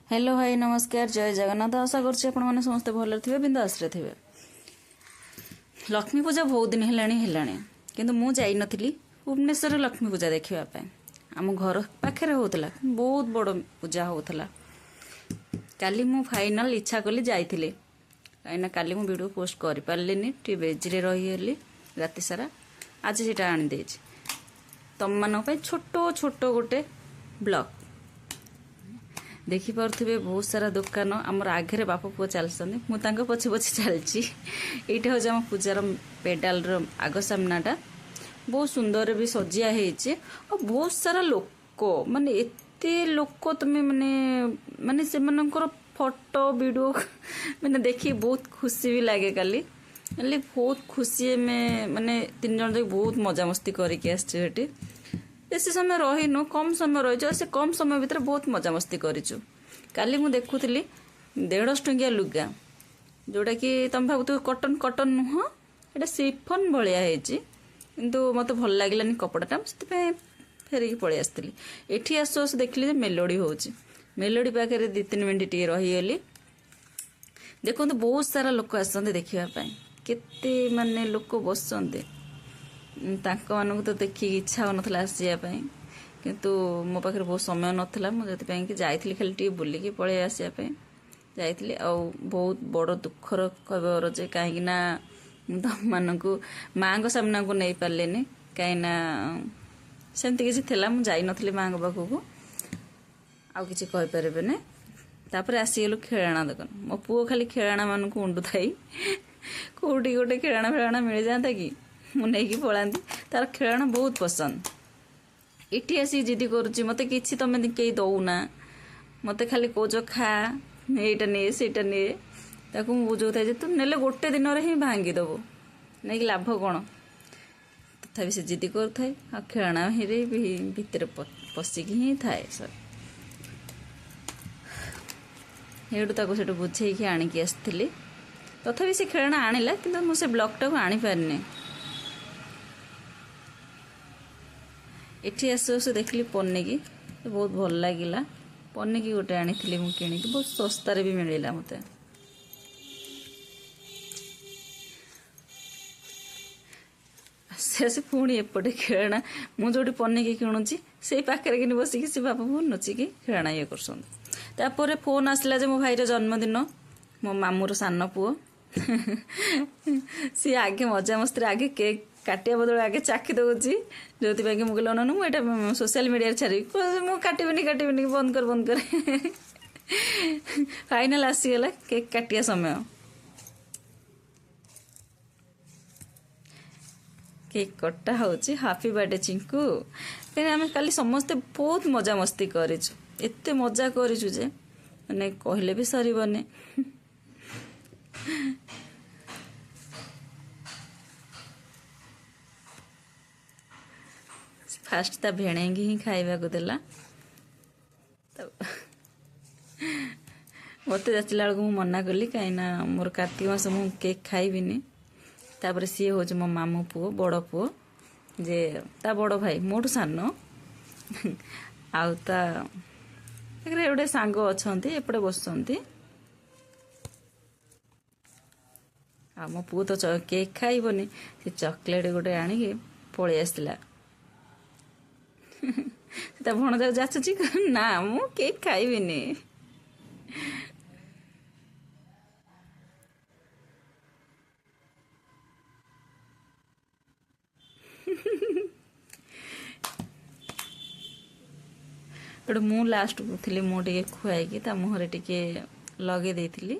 Hello ଭାଇ ନମସ୍କାର, ଜୟ ଜଗନ୍ନାଥ। ଆଶା କରୁଛି ଆପଣମାନେ ସମସ୍ତେ ଭଲରେ ଥିବେ, ବିନ୍ଦାସରେ ଥିବେ। ଲକ୍ଷ୍ମୀ ପୂଜା ବହୁତ ଦିନ ହେଲାଣି, କିନ୍ତୁ ମୁଁ ଯାଇନଥିଲି ଭୁବନେଶ୍ୱରରେ ଲକ୍ଷ୍ମୀ ପୂଜା ଦେଖିବା ପାଇଁ। ଆମ ଘର ପାଖରେ ହେଉଥିଲା, ବହୁତ ବଡ଼ ପୂଜା ହେଉଥିଲା। କାଲି ମୁଁ ଫାଇନାଲ୍ ଇଚ୍ଛା କଲି ଯାଇଥିଲି, କାହିଁକିନା କାଲି ମୁଁ ଭିଡ଼ିଓ ପୋଷ୍ଟ କରିପାରିଲିନି, ଟିକେ ବେଜିରେ ରହିଗଲି ରାତି ସାରା। ଆଜି ସେଇଟା ଆଣିଦେଇଛି ତମମାନଙ୍କ ପାଇଁ ଛୋଟ ଛୋଟ ଗୋଟେ ବ୍ଲଗ୍। ଦେଖିପାରୁଥିବେ ବହୁତ ସାରା ଦୋକାନ। ଆମର ଆଗରେ ବାପ ପୁଅ ଚାଲିଛନ୍ତି, ମୁଁ ତାଙ୍କ ପଛେ ପଛେ ଚାଲିଛି। ଏଇଟା ହେଉଛି ଆମ ପୂଜାର ପେଡାଲର ଆଗ ସାମ୍ନାଟା, ବହୁତ ସୁନ୍ଦର ବି ସଜିଆ ହେଇଛି। ଆଉ ବହୁତ ସାରା ଲୋକ, ମାନେ ଏତେ ଲୋକ ତୁମେ ମାନେ ମାନେ ସେମାନଙ୍କର ଫଟୋ ଭିଡ଼ିଓ ମାନେ ଦେଖି ବହୁତ ଖୁସି ବି ଲାଗେ। କାଲି ହେଲେ ବହୁତ ଖୁସି, ଆମେ ମାନେ ତିନି ଜଣ ଯାକ ବହୁତ ମଜାମସ୍ତି କରିକି ଆସିଛୁ। ସେଠି ବେଶୀ ସମୟ ରହିନୁ, କମ୍ ସମୟ ରହିଛୁ, ଆଉ ସେ କମ୍ ସମୟ ଭିତରେ ବହୁତ ମଜାମସ୍ତି କରିଛୁ। କାଲି ମୁଁ ଦେଖୁଥିଲି 150 ଟଙ୍କିଆ ଲୁଗା, ଯେଉଁଟାକି ତୁମେ ଭାବୁଥିବ କଟନ୍, କଟନ୍ ନୁହଁ, ଏଇଟା ସିଫନ୍ ଭଳିଆ ହେଇଛି, କିନ୍ତୁ ମୋତେ ଭଲ ଲାଗିଲାନି କପଡ଼ାଟା, ମୁଁ ସେଥିପାଇଁ ଫେରିକି ପଳେଇ ଆସିଥିଲି। ଏଠି ଆସୁ ଆସୁ ଦେଖିଲି ଯେ ମେଲୋଡ଼ି ହେଉଛି। ମେଲୋଡ଼ି ପାଖରେ 2-3 ମିନିଟ୍ ଟିକେ ରହିଗଲି। ଦେଖନ୍ତୁ ବହୁତ ସାରା ଲୋକ ଆସନ୍ତି ଦେଖିବା ପାଇଁ, କେତେ ମାନେ ଲୋକ ବସନ୍ତି। ତାଙ୍କମାନଙ୍କୁ ତ ଦେଖିକି ଇଚ୍ଛା ହେଉନଥିଲା ଆସିବା ପାଇଁ, କିନ୍ତୁ ମୋ ପାଖରେ ବହୁତ ସମୟ ନଥିଲା। ମୁଁ ସେଥିପାଇଁ କି ଯାଇଥିଲି ଖାଲି ଟିକେ ବୁଲିକି ପଳେଇ ଆସିବା ପାଇଁ ଯାଇଥିଲି। ଆଉ ବହୁତ ବଡ଼ ଦୁଃଖର ଖବର ଯେ କାହିଁକି ନା ମୁଁ ତମମାନଙ୍କୁ ମାଆଙ୍କ ସାମ୍ନାକୁ ନେଇପାରିଲିନି, କାହିଁକିନା ସେମିତି କିଛି ଥିଲା, ମୁଁ ଯାଇନଥିଲି ମାଆଙ୍କ ପାଖକୁ, ଆଉ କିଛି କହିପାରିବିନି। ତାପରେ ଆସିଗଲୁ ଖେଳଣା ଦୋକାନ। ମୋ ପୁଅ ଖାଲି ଖେଳଣାମାନଙ୍କୁ ଉଣ୍ଡୁଥାଇ, କେଉଁଠି ଗୋଟେ ଖେଳଣା ଫେଳଣା ମିଳିଯାଆନ୍ତା କି ମୁଁ ନେଇକି ପଳାନ୍ତି। ତାର ଖେଳଣା ବହୁତ ପସନ୍ଦ। ଏଠି ଆସିକି ଜିଦି କରୁଛି, ମୋତେ କିଛି ତମେ କେହି ଦଉନା, ମୋତେ ଖାଲି କହୁଛ ଖା, ଏଇଟା ନେ ସେଇଟା ନେ। ତାକୁ ମୁଁ ବୁଝାଉଥାଏ ଯେ ତୁ ନେଲେ ଗୋଟେ ଦିନରେ ହିଁ ଭାଙ୍ଗିଦେବୁ, ନେଇକି ଲାଭ କ'ଣ? ତଥାପି ସେ ଜିଦି କରୁଥାଏ, ଆଉ ଖେଳଣା ହିରେ ଭିତରେ ପଶିକି ହିଁ ଥାଏ। ସରି, ସେଇଠୁ ତାକୁ ସେଠୁ ବୁଝେଇକି ଆଣିକି ଆସିଥିଲି। ତଥାପି ସେ ଖେଳଣା ଆଣିଲା, କିନ୍ତୁ ମୁଁ ସେ ବ୍ଲକ୍ଟାକୁ ଆଣିପାରିନି। ଏଠି ଆସୁ ଆସୁ ଦେଖିଲି ପନିକି, ବହୁତ ଭଲ ଲାଗିଲା। ପନିକି ଗୋଟେ ଆଣିଥିଲି ମୁଁ କିଣିକି, ବହୁତ ଶସ୍ତାରେ ବି ମିଳିଲା ମୋତେ। ଆସି ଆସି ପୁଣି ଏପଟେ ଖେଳଣା, ମୁଁ ଯେଉଁଠି ପନିକି କିଣୁଛି ସେଇ ପାଖରେ କିନି ବସିକି ସେ ବାପା ପୁଅ ନଚିକି ଖେଳଣା ଇଏ କରୁଛନ୍ତି। ତାପରେ ଫୋନ୍ ଆସିଲା ଯେ ମୋ ଭାଇର ଜନ୍ମଦିନ, ମୋ ମାମୁଁର ସାନ ପୁଅ। ସିଏ ଆଗେ ମଜାମସ୍ତିରେ ଆଗେ କେକ୍ କାଟିବା ବଦଳରେ ଆଗେ ଚାଖି ଦେଉଛି, ଯେଉଁଥିପାଇଁ କି ମୁଁ କହିଲି ଅନୁ ମୁଁ ଏଇଟା ସୋସିଆଲ ମିଡ଼ିଆରେ ଛାଡ଼ିବି। ମୁଁ କାଟିବିନି କାଟିବିନି, ବନ୍ଦ କର ବନ୍ଦ କର। ଫାଇନାଲ ଆସିଗଲା କେକ୍ କାଟିବା ସମୟ। କେକ୍ କଟା ହେଉଛି। Happy birthday Chinku. କାହିଁକିନା ଆମେ କାଲି ସମସ୍ତେ ବହୁତ ମଜାମସ୍ତି କରିଛୁ, ଏତେ ମଜା କରିଛୁ ଯେ ମାନେ କହିଲେ ବି ସରିବନି। ଫାଷ୍ଟ ତା ଭେଣେଇକି ହିଁ ଖାଇବାକୁ ଦେଲା। ମୋତେ ଯାଚିଲା ବେଳକୁ ମୁଁ ମନା କଲି, କାହିଁକିନା ମୋର କାର୍ତ୍ତିକ ମାସ ମୁଁ କେକ୍ ଖାଇବିନି। ତାପରେ ସିଏ ହେଉଛି ମୋ ମାମୁଁ ପୁଅ, ବଡ଼ ପୁଅ, ଯେ ତା ବଡ଼ ଭାଇ ମୋଠୁ ସାନ। ଆଉ ତା ପାଖରେ ଗୋଟେ ସାଙ୍ଗ ଅଛନ୍ତି, ଏପଟେ ବସୁଛନ୍ତି। ଆଉ ମୋ ପୁଅ ତ କେକ୍ ଖାଇବନି, ସେ ଚକୋଲେଟ୍ ଗୋଟେ ଆଣିକି ପଳେଇ ଆସିଲା। ତା ଭଣଜାକୁ ଯାଚୁଛି, ନା ମୁଁ କେକ୍ ଖାଇବିନି। ତେଣୁ ମୁଁ ଲାଷ୍ଟକୁ ଥିଲି, ମୁଁ ଟିକେ ଖୁଆଇକି ତା ମୁହଁରେ ଟିକେ ଲଗେଇ ଦେଇଥିଲି।